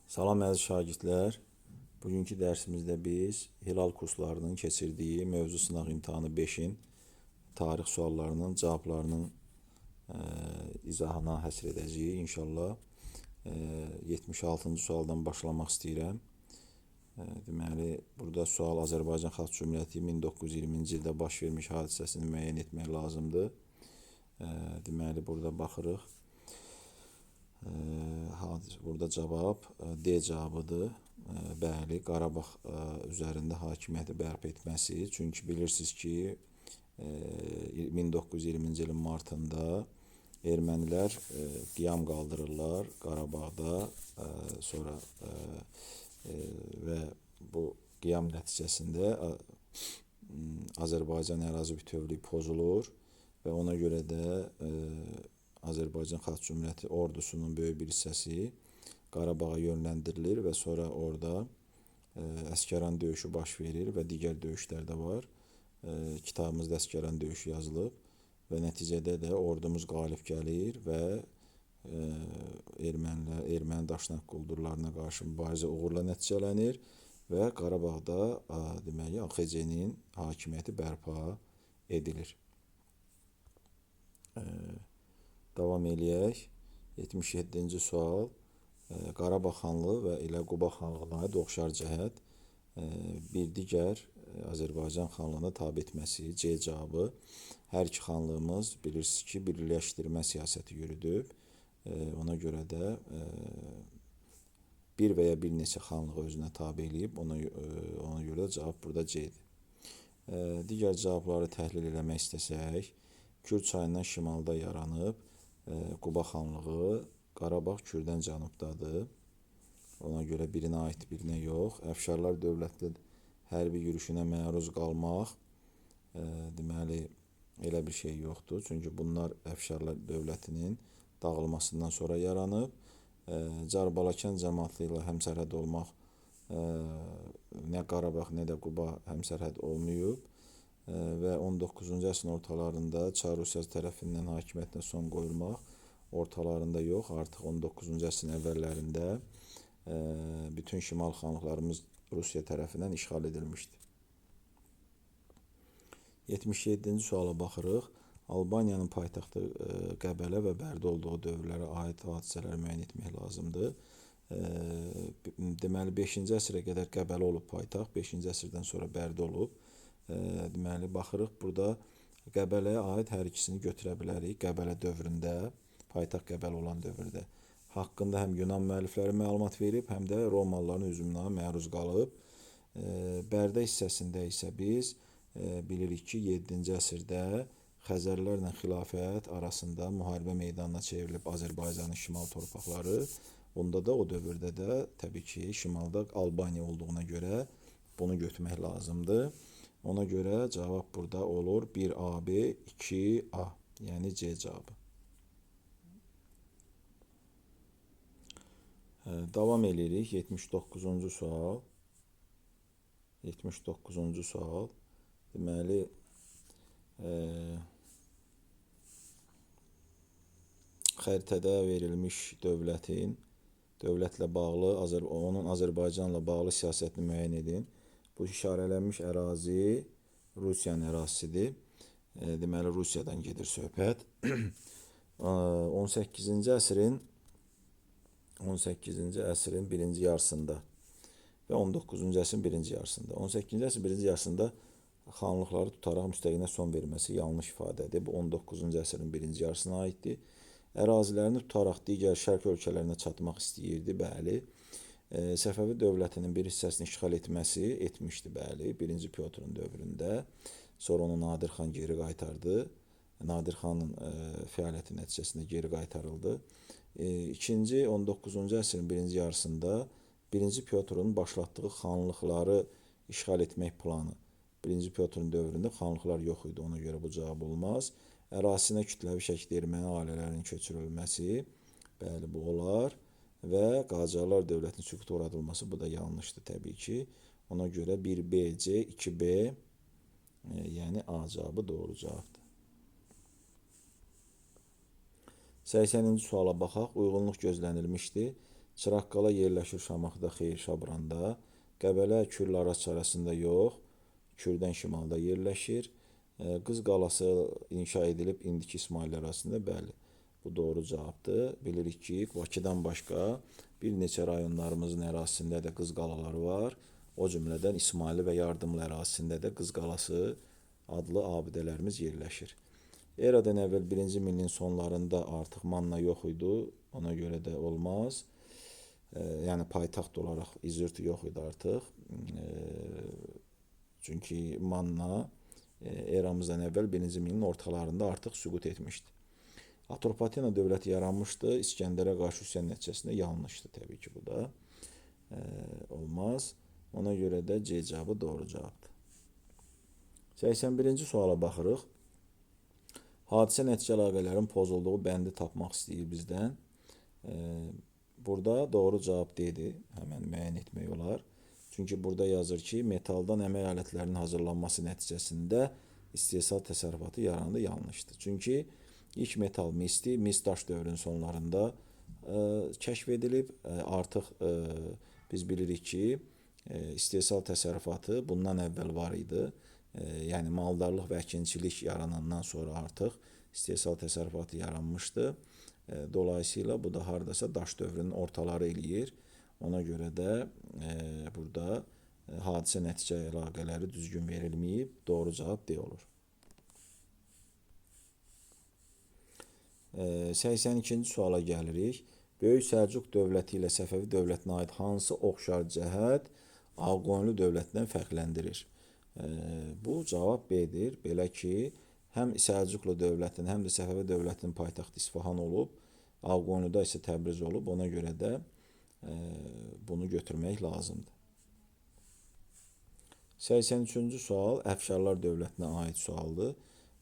Salam əziz şagirdlər. Bugünkü dərsimizdə biz Hilal kurslarının keçirdiyi mövzu sınaq imtahanı 5-in tarix suallarının cavablarının izahına həsr edəcəyik inşallah. 76-cı sualdan başlamaq istəyirəm. Deməli, burada sual Azərbaycan Xalq Cümhuriyyəti 1920-ci ildə baş vermiş hadisəsini müəyyən etmək lazımdır. Deməli, burada baxırıq. Burada cavab D cavabıdır. Bəli, Qarabağ üzərində hakimiyyəti bərpa etməsi. Çünki bilirsiniz ki, 1920-ci ilin martında ermənilər qiyam qaldırırlar Qarabağda, sonra və bu qiyam nəticəsində Azərbaycan ərazi bütövlüyü pozulur və ona görə də Azərbaycan Xalq Cümhuriyyəti ordusunun böyük bir hissəsi Qarabağa yönləndirilir və sonra orada Əsgəran döyüşü baş verir və digər döyüşlər də var. Kitabımızda Əsgəran döyüşü yazılıb və nəticədə də ordumuz qalib gəlir və ermənilər, erməni daşnaq quldurlarına qarşı mübarizə uğurla nəticələnir və Qarabağda deməli AXC-nin hakimiyyəti bərpa edilir. Davam eləyək. 77-ci sual. Qarabağ xanlığı və elə Quba xanlığına aid oxşar cəhət bir digər Azərbaycan xanlığına tabe etməsi C cavabı. Hər iki xanlığımız bilirsiniz ki, birləşdirmə siyasəti yürüdüb. Ona görə də bir və ya bir neçə xanlığı özünə tabe eləyib. Ona görə də cavab burada C-dir. Digər cavabları təhlil eləmək istəsək, Kür çayından şimalda yaranıb Quba xanlığı, Qarabağ Kürdən cənubdadır. Ona görə birinə aid, birinə yox. Əfşarlar dövlətli hərbi yürüşünə məruz qalmaq, deməli, elə bir şey yoxdur. Çünki bunlar Əfşarlar dövlətinin dağılmasından sonra yaranıb. Carbalakan cəmaatı ilə həmsərhəd olmaq nə Qarabağ, nə də Quba həmsərhəd olmayıb. Və 19-cu əsrin ortalarında Çar Rusiyası tərəfindən hakimiyyətinə son qoyulmaq ortalarında yox, artıq 19-cu əsrin əvvəllərində bütün şimal xanlıqlarımız Rusiya tərəfindən işğal edilmişdi. 77-ci suala baxırıq. Albaniyanın paytaxtı Qəbələ və Bərdə olduğu dövrlərə aid hadisələri müəyyən etmək lazımdır. Deməli, 5-ci əsrə qədər Qəbələ olub paytaxt, 5-ci əsrdən sonra Bərdə olub. Deməli, baxırıq burada Qəbələyə aid hər ikisini götürə bilərik. Qəbələ dövründə, paytaxt Qəbələ olan dövrdə haqqında həm Yunan müəllifləri məlumat verib, həm də Romalıların hücumuna məruz qalıb. Bərdə hissəsində isə biz bilirik ki, 7-ci əsrdə Xəzərlərlə xilafət arasında müharibə meydanına çevrilib Azərbaycanın şimal torpaqları. Onda da o dövrdə də təbii ki, şimalda Albaniya olduğuna görə bunu götürmək lazımdır. Ona görə cavab burada olur 1AB, 2A, yəni C cavabı. Davam eləyirik. 79-cu sual. 79-cu sual. Deməli, xəritədə verilmiş dövlətin, dövlətlə bağlı, onun Azərbaycanla bağlı siyasətini müəyyən edin. Bu işarələnmiş ərazi Rusiyanın ərazisidir. Deməli, Rusiyadan gedir söhbət. 18-ci əsrin birinci yarısında və 19-cu əsrin birinci yarısında. 18-ci əsrin birinci yarısında xanlıqları tutaraq müstəqilliyə son verməsi yanlış ifadədir. Bu 19-cu əsrin birinci yarısına aiddir. Ərazilərini tutaraq digər şərq ölkələrinə çatmaq istəyirdi, bəli. Səfəvi dövlətinin bir hissəsini işğal etməsi etmişdi, bəli, 1-ci Pyotrun dövründə. Sonra onu Nadir xan geri qaytardı. Nadir xanın fəaliyyəti nəticəsində geri qaytarıldı. İkinci, 19-cu əsrin birinci yarısında 1-ci Pyotrun başlatdığı xanlıqları işğal etmək planı. 1-ci Pyotrun dövründə xanlıqlar yox idi, ona görə bu cavab olmaz. Ərazisinə kütləvi şəkildə erməni ailələrinin köçürülməsi, bəli, bu olar. Və Qacarlar dövlətinin süquta uğradılması, bu da yanlışdır təbii ki. Ona görə 1B, C, 2B, yəni A cavabı doğru cavabdır. 80-ci suala baxaq. Uyğunluq gözlənilmişdi. Çıraqqala yerləşir Şamaxıda, xeyr, Şabranda. Qəbələ Kürlə Araz arasında yox, Kürdən şimalda yerləşir. Qız qalası inşa edilib indiki İsmailli arasında, bəli. Bu doğru cavabdır. Bilirik ki, Bakıdan başqa bir neçə rayonlarımızın ərazisində də qız qalaları var. O cümlədən İsmailli və Yardımlı ərazisində də Qız Qalası adlı abidələrimiz yerləşir. Eradan əvvəl 1-ci minilliyin sonlarında artıq Manna yox idi, ona görə də olmaz. Yəni paytaxt olaraq İzirti yox idi artıq. Çünki Manna eramızdan əvvəl 1-ci minilliyin ortalarında artıq süqut etmişdi. Atropatena dövləti yaranmışdı. İskəndərə qarşı üsyan nəticəsində yanlışdı təbii ki, bu da olmaz. Ona görə də C cavabı doğru cavabdır. 81-ci suala baxırıq. Hadisə nəticə əlaqələrin pozulduğu bəndi tapmaq istəyir bizdən. Burada doğru cavab D-dir. Həmən müəyyən etmək olar. Çünki burada yazır ki, metaldan əmək alətlərinin hazırlanması nəticəsində istehsal təsərrüfatı yarandı, yanlışdır. Çünki ilk metal misdir. Mis daş dövrünün sonlarında kəşf edilib. Artıq biz bilirik ki, istehsal təsərrüfatı bundan əvvəl var idi. Yəni maldarlıq və əkinçilik yaranandan sonra artıq istehsal təsərrüfatı yaranmışdı. Dolayısıyla bu da hardasa daş dövrünün ortaları eləyir. Ona görə də burada hadisə nəticə əlaqələri düzgün verilməyib. Doğru cavab D olur. 82-ci suala gəlirik. Böyük Səlcuq dövləti ilə Səfəvi dövlətinə aid hansı oxşar cəhət Ağqoyunlu dövlətindən fərqləndirir? Bu cavab B-dir. Belə ki, həm Səlcuqlu dövlətinin, həm də Səfəvi dövlətinin paytaxtı İsfahan olub, Ağqoyunluda isə Təbriz olub. Ona görə də bunu götürmək lazımdır. 83-cü sual Əfşarlar dövlətinə aid sualdır.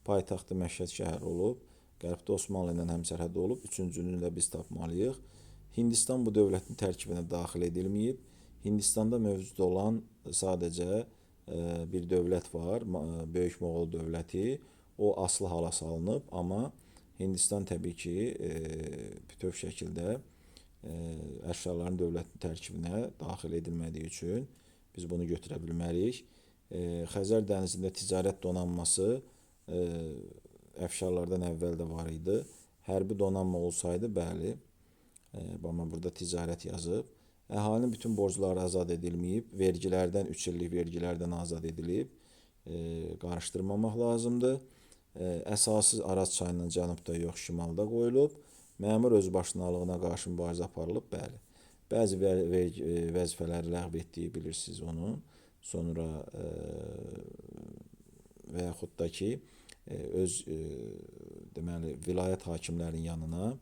Paytaxtı Məşəd şəhəri olub. Qərbdə Osmanlı ilə həmsərhəd olub. Üçüncünü də biz tapmalıyıq. Hindistan bu dövlətin tərkibinə daxil edilməyib. Hindistanda mövcud olan sadəcə bir dövlət var, Böyük Moğol dövləti. O asılı hala salınıb, amma Hindistan təbii ki, bütöv şəkildə Əfşarların dövlətinin tərkibinə daxil edilmədiyi üçün biz bunu götürə bilmərik. Xəzər dənizində ticarət donanması Əfşarlardan əvvəl də var idi. Hərbi donanma olsaydı, bəli, amma burada ticarət yazıb. Əhalinin bütün borcları azad edilməyib, vergilərdən, 3 illik vergilərdən azad edilib, qarışdırmamaq lazımdır. Əsası Araz çayından cənubda yox, şimalda qoyulub. Məmur özbaşınalığına qarşı mübarizə aparılıb, bəli. Bəzi vəzifələri ləğv etdiyi bilirsiniz onun. Sonra və yaxud da ki, öz deməli vilayət hakimlərinin yanına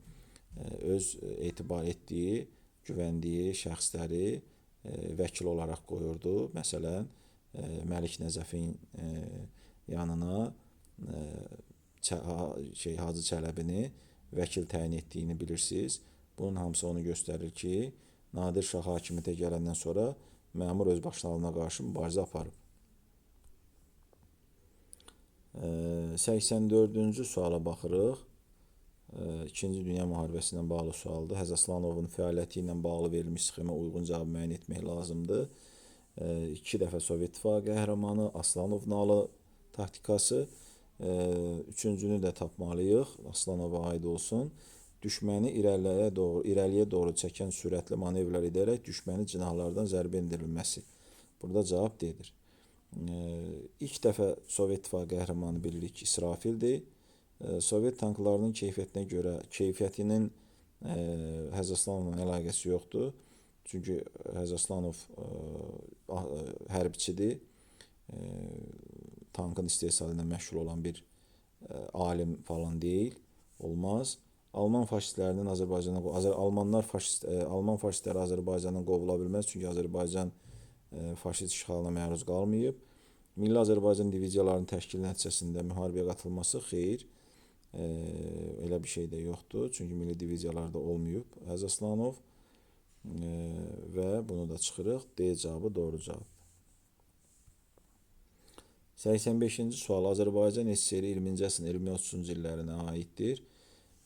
öz etibar etdiyi, güvəndiyi şəxsləri vəkil olaraq qoyurdu. Məsələn, Məlik Nəcəfin yanına Hacı Çələbini vəkil təyin etdiyini bilirsiniz. Bunun hamısı onu göstərir ki, Nadir Şah hakimiyyətə gələndən sonra məmur özbaşınalığına qarşı mübarizə aparıb. 84-cü suala baxırıq. İkinci Dünya müharibəsi ilə bağlı sualdır. Həzəslanovun fəaliyyəti ilə bağlı verilmiş sxemə uyğun cavab müəyyən etmək lazımdır. 2 dəfə Sovet İttifaqı qəhrəmanı, Aslanov nalı taktikası. Üçüncünü də tapmalıyıq. Aslanova aid olsun. Düşməni irəliyə doğru çəkən sürətli manevrlər edərək düşməni cinahlardan zərbə endirilməsi. Burada cavab D-dir. İlk dəfə Sovet İttifaqı qəhrəmanı bilirik ki, İsrafildir. Sovet tanklarının keyfiyyətinə görə keyfiyyətinin Həzəslanovla əlaqəsi yoxdur. Çünki Həzəslanov hərbçidir. Tankın istehsalı ilə məşğul olan bir alim falan deyil. Olmaz. Alman faşistlərinin Azərbaycana Alman faşistləri Azərbaycandan qovula bilməz, çünki Azərbaycan faşist işğalına məruz qalmayıb. Milli Azərbaycan diviziyalarının təşkili nəticəsində müharibəyə qatılması xeyr. Elə bir şey də yoxdur. Çünki milli diviziyalarda olmayıb Həzəslanov və bunu da çıxırıq. D cavabı doğru cavabdır. 85-ci sual Azərbaycan SSR 20-ci əsrin 20-30-cu illərinə aiddir.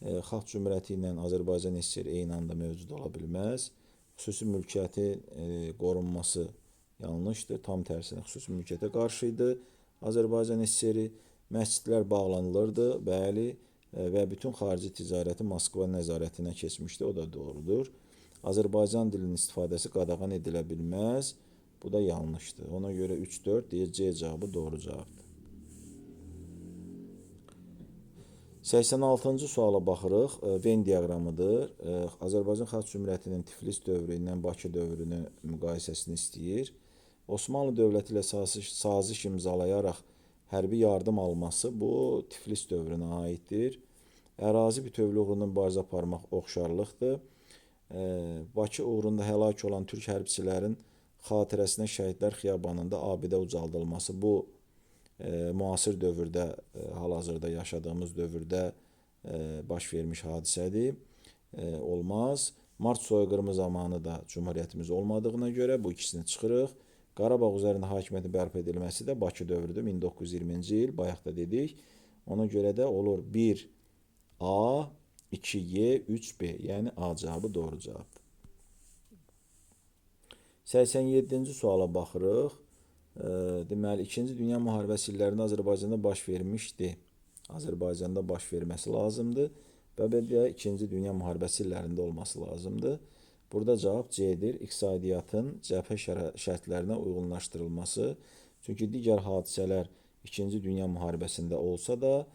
Xalq Cümhuriyyəti ilə Azərbaycan SSR eyni anda mövcud ola bilməz. Xüsusi mülkiyyətin qorunması yanlışdır. Tam tərsinə xüsusi mülkiyyətə qarşı idi Azərbaycan SSR-i. Məscidlər bağlanılırdı, bəli, və bütün xarici ticarəti Moskva nəzarətinə keçmişdi. O da doğrudur. Azərbaycan dilinin istifadəsi qadağan edilə bilməz. Bu da yanlışdır. Ona görə 3-4 deyir C cavabı doğru cavabdır. 86-cı suala baxırıq. Venn diaqramıdır. Azərbaycan Xalq Cümhuriyyətinin Tiflis dövrü ilə Bakı dövrünü müqayisəsini istəyir. Osmanlı dövləti ilə saziş imzalayaraq hərbi yardım alması bu Tiflis dövrünə aiddir. Ərazi bütövlüyü uğrunda mübarizə aparmaq oxşarlıqdır. Bakı uğrunda həlak olan türk hərbçilərin xatirəsinə Şəhidlər Xiyabanında abidə ucaldılması bu müasir dövrdə, hal-hazırda yaşadığımız dövrdə baş vermiş hadisədir. Olmaz. Mart soyqırımı zamanı da Cümhuriyyətimiz olmadığına görə bu ikisini çıxırıq. Qarabağ üzərində hakimiyyətin bərpa edilməsi də Bakı dövrüdür. 1920-ci il, bayaq da dedik. Ona görə də olur 1A, 2Y, 3B. Yəni A cavabı doğru cavabdır. 87-ci suala baxırıq. Deməli, İkinci Dünya Müharibəsi illərində Azərbaycanda baş vermişdi. Azərbaycanda baş verməsi lazımdır və bir də İkinci Dünya Müharibəsi illərində olması lazımdır. Burada cavab C-dir. İqtisadiyyatın cəbhə şərtlərinə uyğunlaşdırılması. Çünki digər hadisələr İkinci Dünya Müharibəsində olsa da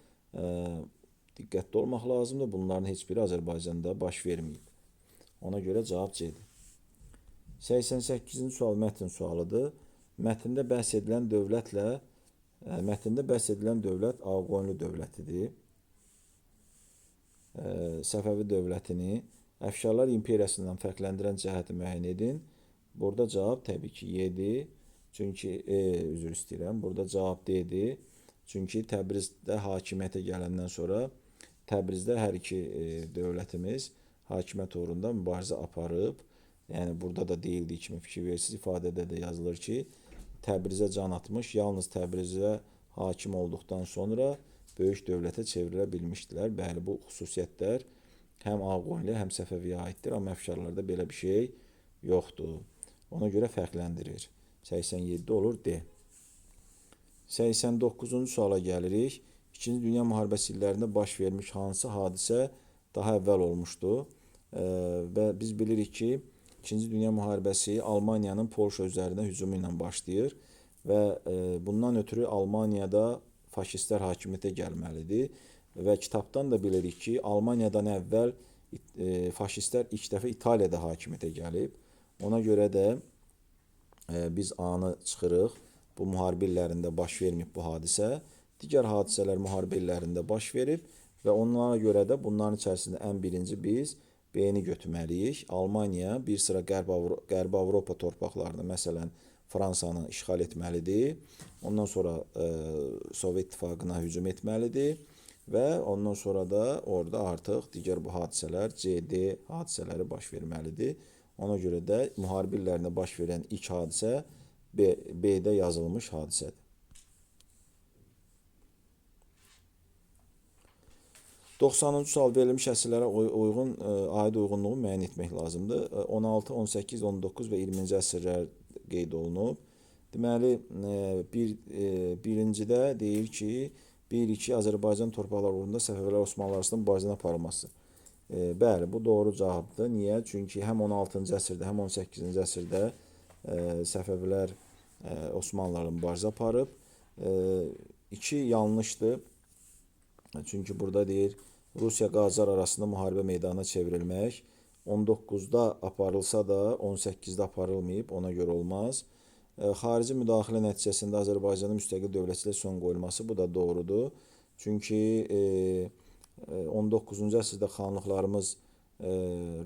diqqətli olmaq lazımdır. Bunların heç biri Azərbaycanda baş verməyib. Ona görə cavab C-dir. 88-ci sual mətn sualıdır. Mətndə bəhs edilən dövlət Ağqoyunlu dövlətidir. Səfəvi dövlətini Əfşarlar imperiyasından fərqləndirən cəhəti müəyyən edin. Burada cavab təbii ki Y-dir. Çünki üzr istəyirəm. Burada cavab D-dir. Çünki Təbrizdə hakimiyyətə gələndən sonra Təbrizdə hər iki dövlətimiz hakimiyyət uğrunda mübarizə aparıb. Yəni burada da deyildiyi kimi fikir verirsiniz, ifadədə də yazılır ki, Təbrizə can atmış, yalnız Təbrizə hakim olduqdan sonra böyük dövlətə çevrilə bilmişdilər. Bəli, bu xüsusiyyətlər həm Ağqoyunluya, həm Səfəviyə aiddir, amma Əfşarlarda belə bir şey yoxdur. Ona görə fərqləndirir. 87 olur D. 89-cu suala gəlirik. İkinci Dünya Müharibəsi illərində baş vermiş hansı hadisə daha əvvəl olmuşdu? Və biz bilirik ki, İkinci Dünya Müharibəsi Almaniyanın Polşa üzərinə hücumu ilə başlayır və bundan ötürü Almaniyada faşistlər hakimiyyətə gəlməlidir. Və kitabdan da bilirik ki, Almaniyadan əvvəl faşistlər ilk dəfə İtaliyada hakimiyyətə gəlib. Ona görə də biz A-nı çıxırıq. Bu müharibə illərində baş verməyib bu hadisə. Digər hadisələr müharibə illərində baş verib və onlara görə də bunların içərisində ən birinci biz B-ni götürməliyik. Almaniya bir sıra Qərbi Avropa torpaqlarını, məsələn, Fransanı işğal etməlidir. Ondan sonra Sovet İttifaqına hücum etməlidir və ondan sonra da orada artıq digər bu hadisələr, C, D hadisələri baş verməlidir. Ona görə də müharibə illərində baş verən ilk hadisə B-də yazılmış hadisədir. 90-cı sual verilmiş əsrlərə uyğun aid uyğunluğu müəyyən etmək lazımdır. 16, 18, 19 və 20-ci əsrlər qeyd olunub. Deməli, birincidə deyir ki, 1-2 Azərbaycan torpaqları uğrunda Səfəvilər Osmanlılar arasında mübarizənin aparılması. Bəli, bu doğru cavabdır. Niyə? Çünki həm 16-cı əsrdə, həm 18-ci əsrdə Səfəvilər Osmanlılarla mübarizə aparıb. 2 yanlışdır. Çünki burada deyir, Rusiya Qacar arasında müharibə meydanına çevrilmək 19-da aparılsa da 18-də aparılmayıb, ona görə olmaz. Xarici müdaxilə nəticəsində Azərbaycanın müstəqil dövlətçiliyə son qoyulması, bu da doğrudur. Çünki 19-cu əsrdə xanlıqlarımız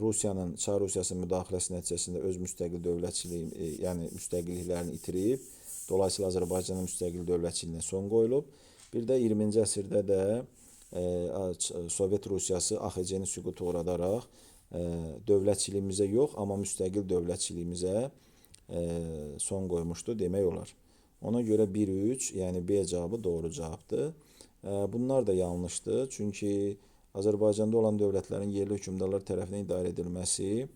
Rusiyanın, Çar Rusiyasının müdaxiləsi nəticəsində öz müstəqil dövlətçiliyi, yəni müstəqilliklərini itirib. Dolayısıyla Azərbaycanın müstəqil dövlətçiliyinə son qoyulub. Bir də 20-ci əsrdə də Sovet Rusiyası AXC-ni süquta uğradaraq dövlətçiliyimizə yox, amma müstəqil dövlətçiliyimizə son qoymuşdu demək olar. Ona görə 1-3, yəni B cavabı doğru cavabdır. Bunlar da yanlışdır. Çünki Azərbaycanda olan dövlətlərin yerli hökmdarlar tərəfindən idarə edilməsi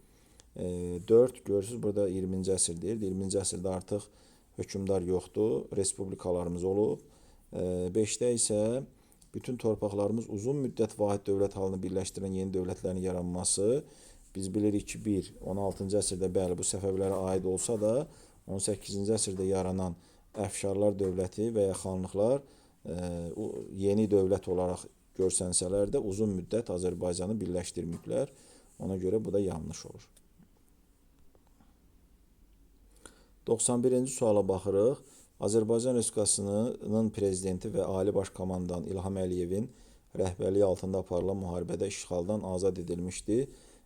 4, görürsünüz, burada 20-ci əsr deyir. 20-ci əsrdə artıq hökmdar yoxdur, respublikalarımız olub. 5-də isə bütün torpaqlarımız uzun müddət vahid dövlət halını birləşdirən yeni dövlətlərin yaranması. Biz bilirik ki, 1, 16-cı əsrdə bəli bu Səfəvilərə aid olsa da, 18-ci əsrdə yaranan Əfşarlar dövləti və ya xanlıqlar yeni dövlət olaraq görsənsələr də uzun müddət Azərbaycanı birləşdirməyiblər. Ona görə bu da yanlış olur. 91-ci suala baxırıq. Azərbaycan Respublikasının prezidenti və Ali Baş Komandan İlham Əliyevin rəhbərliyi altında aparılan müharibədə işğaldan azad edilmişdi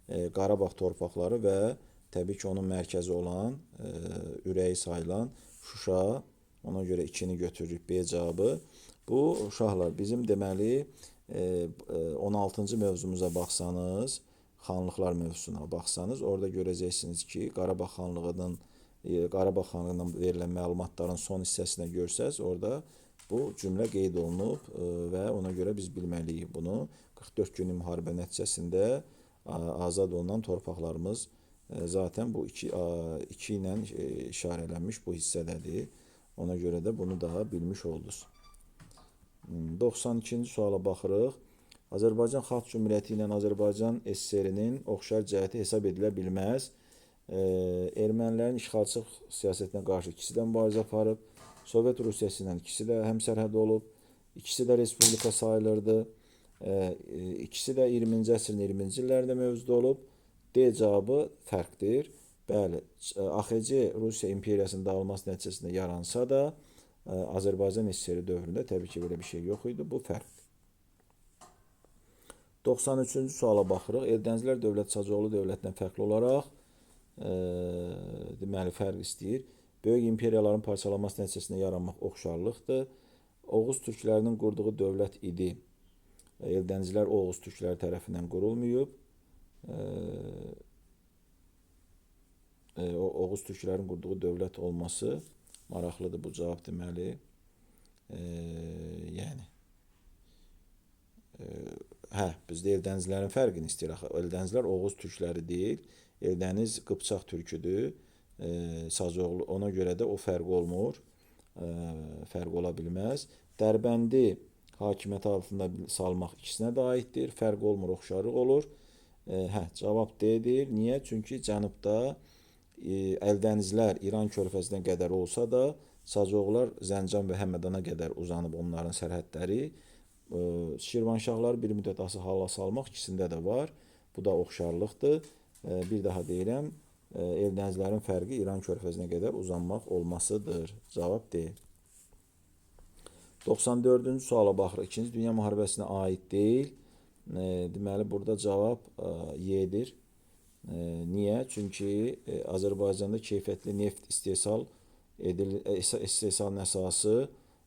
Qarabağ torpaqları və təbii ki, onun mərkəzi olan, ürəyi sayılan Şuşa. Ona görə 2-ni götürürük B cavabı. Bu, uşaqlar, bizim deməli 16-cı mövzumuza baxsanız, xanlıqlar mövzusuna baxsanız, orada görəcəksiniz ki, Qarabağ xanlığından verilən məlumatların son hissəsinə görsəz, orada bu cümlə qeyd olunub və ona görə biz bilməliyik bunu. 44 günlük müharibə nəticəsində azad olunan torpaqlarımız zaten bu 2 ilə işarələnmiş bu hissədədir. Ona görə də bunu daha bilmiş oldunuz. 92-ci suala baxırıq. Azərbaycan Xalq Cümhuriyyəti ilə Azərbaycan SSR-nin oxşar cəhəti hesab edilə bilməz. Ermənilərin işğalçılıq siyasətinə qarşı ikisi də mübarizə aparıb. Sovet Rusiyası ilə ikisi də həmsərhəd olub. İkisi də respublika sayılırdı. İkisi də 20-ci əsrin 20-ci illərində mövcud olub. D cavabı fərqdir. Bəli, AXC Rusiya imperiyasının dağılması nəticəsində yaransa da, Azərbaycan SSR dövründə təbii ki, belə bir şey yox idi. Bu fərqdir. 93-cü suala baxırıq. Eldənizlər dövlət Sacoğlu dövlətindən fərqli olaraq deməli, fərq istəyir. Böyük imperiyaların parçalanması nəticəsində yaranmaq oxşarlıqdır. Oğuz türklərinin qurduğu dövlət idi. Eldənizlər Oğuz türkləri tərəfindən qurulmayıb. Oğuz türklərin qurduğu dövlət olması maraqlıdır bu cavab deməli. Yəni bizdə Eldənizlərin fərqini istəyir axı. Eldənizlər Oğuz türkləri deyil. Eldəniz Qıpçaq türküdür. Sazoğlu, ona görə də o fərq olmur. Fərq ola bilməz. Dərbəndi hakimiyyəti altında salmaq ikisinə də aiddir. Fərq olmur, oxşarlıq olur. Cavab D-dir. Niyə? Çünki cənubda Əldənizlər İran körfəzinə qədər olsa da, Sacoğlular Zəncan və Həmədana qədər uzanıb onların sərhədləri. Şirvanşahları bir müddət asılı hala salmaq ikisində də var. Bu da oxşarlıqdır. Bir daha deyirəm, Eldənizlərin fərqi İran körfəzinə qədər uzanmaq olmasıdır. Cavab D. 94-cü suala baxırıq. İkinci Dünya müharibəsinə aid deyil. Deməli, burada cavab Y-dir. Niyə? Çünki Azərbaycanda keyfiyyətli neft istehsalının əsası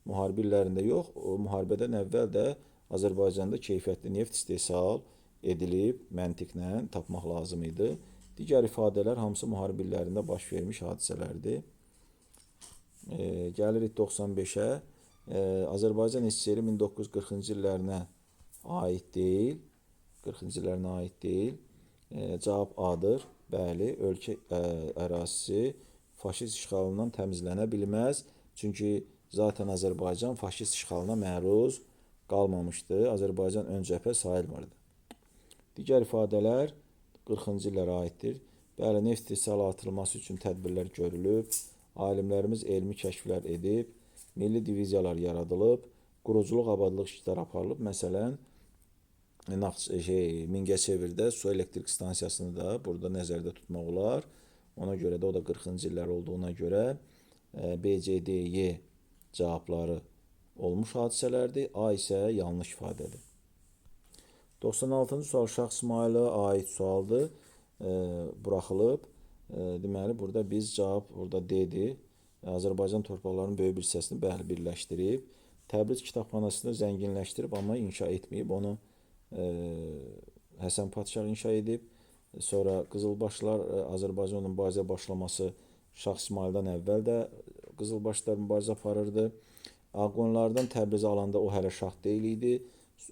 müharibə illərində yox, o müharibədən əvvəl də Azərbaycanda keyfiyyətli neft istehsal edilib, məntiqlə tapmaq lazım idi. Digər ifadələr hamısı müharibə illərində baş vermiş hadisələrdir. Gəlirik 95-ə. Azərbaycan SSR 1940-cı illərinə aid deyil. 40-cı illərinə aid deyil. Cavab A-dır. Bəli, ölkə ərazisi faşist işğalından təmizlənə bilməz. Çünki zaten Azərbaycan faşist işğalına məruz qalmamışdı. Azərbaycan ön cəbhə sayılmırdı. Digər ifadələr 40-cı illərə aiddir. Bəli, neft istehsalı artırılması üçün tədbirlər görülüb. Alimlərimiz elmi kəşflər edib. Milli diviziyalar yaradılıb. Quruculuq, abadlıq işləri aparılıb. Məsələn, Mingəçevirdə su elektrik stansiyasını da burada nəzərdə tutmaq olar. Ona görə də o da 40-cı illər olduğuna görə B, C, D, Y cavabları olmuş hadisələrdir. A isə yanlış ifadədir. 96-cı sual Şah İsmayıla aid sualdır. Buraxılıb. Deməli, burada biz cavab burada D-dir. Azərbaycan torpaqlarının böyük bir hissəsini bəli birləşdirib. Təbriz kitabxanasını zənginləşdirib, amma inşa etməyib. Onu Həsən Padşah inşa edib. Sonra Qızılbaşlar Azərbaycanla mübarizə başlaması Şah İsmayıldan əvvəl də Qızılbaşlar mübarizə aparırdı. Ağqoyunlardan Təbrizə alanda o hələ şah deyil idi.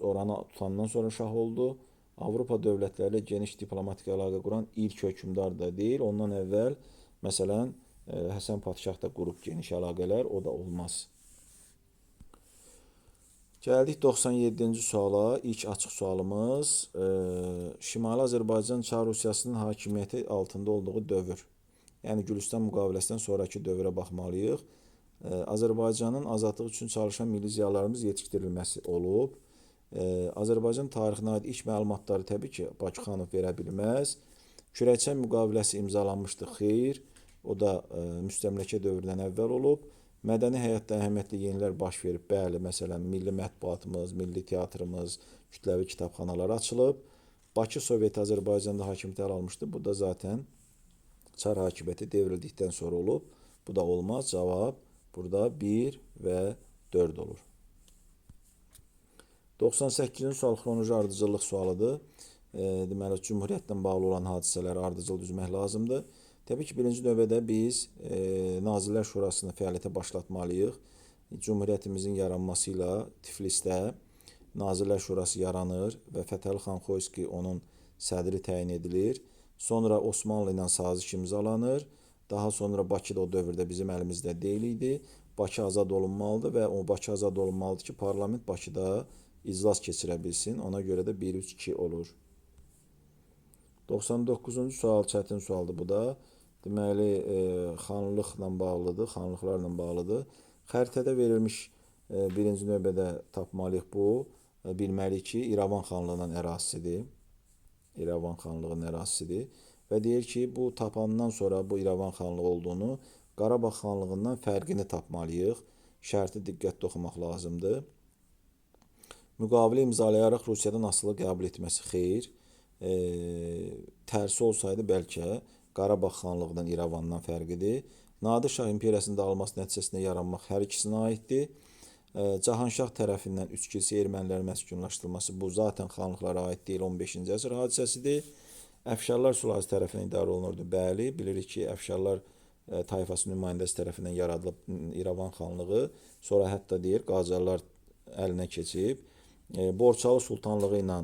Oranı tutandan sonra şah oldu. Avropa dövlətləri ilə geniş diplomatik əlaqə quran ilk hökmdar da deyil. Ondan əvvəl, məsələn, Həsən Padşah da qurub geniş əlaqələr, o da olmaz. Gəldik 97-ci suala. İlk açıq sualımız Şimali Azərbaycan Çar Rusiyasının hakimiyyəti altında olduğu dövr. Yəni Gülüstan müqaviləsindən sonrakı dövrə baxmalıyıq. Azərbaycanın azadlığı üçün çalışan milli ziyalılarımız yetişdirilməsi olub. Azərbaycan tarixinə aid ilk məlumatları təbii ki, Bakıxanov verə bilməz. Kürəkçay müqaviləsi imzalanmışdı, xeyr. O da müstəmləkə dövründən əvvəl olub. Mədəni həyatda əhəmiyyətli yenilər baş verib. Bəli, məsələn, milli mətbuatımız, milli teatrımız, kütləvi kitabxanalar açılıb. Bakı Soveti Azərbaycanda hakimiyyəti ələ almışdı. Bu da zaten Çar hakimiyyəti devrildikdən sonra olub. Bu da olmaz. Cavab burada 1 və 4 olur. 98-ci sual xronoloji ardıcıllıq sualıdır. Deməli, Cümhuriyyətlə bağlı olan hadisələri ardıcıl düzmək lazımdır. Təbii ki, birinci növbədə biz Nazirlər Şurasını fəaliyyətə başlatmalıyıq. Cümhuriyyətimizin yaranması ilə Tiflisdə Nazirlər Şurası yaranır və Fətəli xan Xoyski onun sədri təyin edilir. Sonra Osmanlı ilə saziş imzalanır. Daha sonra Bakı da o dövrdə bizim əlimizdə deyil idi. Bakı azad olunmalıdır və o Bakı azad olunmalıdır ki, parlament Bakıda iclas keçirə bilsin. Ona görə də 1, 3, 2 olur. 99-cu sual çətin sualdır bu da. Deməli, xanlıqla bağlıdır, xanlıqlarla bağlıdır. Xəritədə verilmiş birinci növbədə tapmalıyıq bu. Bilməliyik ki, İrəvan xanlığının ərazisidir. İrəvan xanlığının ərazisidir. Və deyir ki, bu tapandan sonra bu İrəvan xanlığı olduğunu Qarabağ xanlığından fərqini tapmalıyıq. Şərti diqqətli oxumaq lazımdır. Müqavilə imzalayaraq Rusiyadan asılılıq qəbul etməsi xeyr. Tərsi olsaydı bəlkə Qarabağ xanlığından İrəvandan fərqidir. Nadir Şah imperiyasının dağılması nəticəsində yaranmaq hər ikisinə aiddir. Cahanşah tərəfindən üç kilsə ermənilərin məskunlaşdırılması bu zaten xanlıqlara aid deyil, 15-ci əsr hadisəsidir. Əfşarlar sülaləsi tərəfindən idarə olunurdu. Bəli, bilirik ki, Əfşarlar tayfası nümayəndəsi tərəfindən yaradılıb İrəvan xanlığı. Sonra hətta deyir, Qacarlar əlinə keçib. Borçalı sultanlığı ilə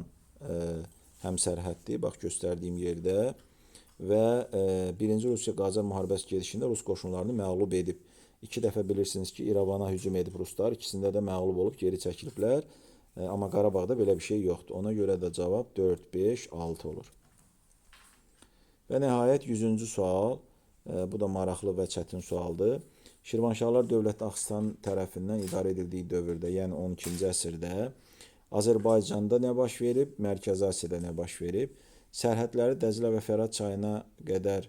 həmsərhəddir, bax göstərdiyim yerdə. Və Birinci Rusiya-Qacar müharibəsi gedişində Rus qoşunlarını məğlub edib. İki dəfə bilirsiniz ki, İrəvana hücum edib ruslar, ikisində də məğlub olub geri çəkiliblər. Amma Qarabağda belə bir şey yoxdur. Ona görə də cavab 4, 5, 6 olur. Və nəhayət 100-cü sual. Bu da maraqlı və çətin sualdır. Şirvanşahlar dövləti Axistan tərəfindən idarə edildiyi dövrdə, yəni 12-ci əsrdə Azərbaycanda nə baş verib, Mərkəzi Asiyada nə baş verib? Sərhədləri Dəclə və Fərat çayına qədər,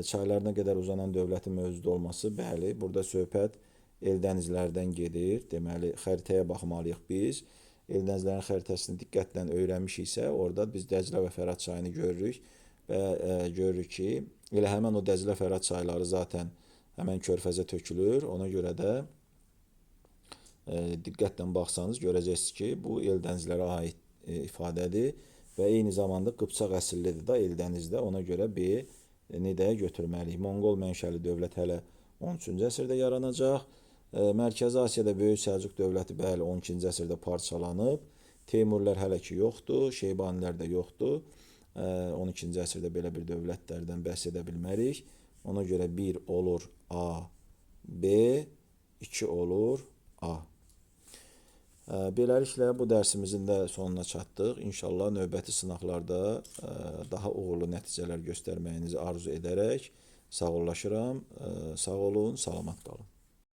çaylarına qədər uzanan dövlətin mövcud olması, bəli, burada söhbət Eldənizlərdən gedir. Deməli, xəritəyə baxmalıyıq biz. Eldənizlərin xəritəsini diqqətlə öyrənmişiksə, orada biz Dəclə və Fərat çayını görürük və görürük ki, elə həmən o Dəclə Fərat çayları zaten həmən körfəzə tökülür. Ona görə də diqqətlə baxsanız görəcəksiniz ki, bu Eldənizlərə aid ifadədir və eyni zamanda Qıpçaq əsillidir da Eldənizdə. Ona görə B nidəyə götürməliyik. Monqol mənşəli dövlət hələ 13-cü əsrdə yaranacaq. Mərkəzi Asiyada Böyük Səlcuq dövləti bəli 12-ci əsrdə parçalanıb. Teymurlər hələ ki yoxdur, Şeybanilər də yoxdur. 12-ci əsrdə belə bir dövlətlərdən bəhs edə bilmərik. Ona görə 1 olur A, B, 2 olur A. Beləliklə bu dərsimizin də sonuna çatdıq. İnşallah növbəti sınaqlarda daha uğurlu nəticələr göstərməyinizi arzu edərək sağollaşıram. Sağ olun, salamat qalın.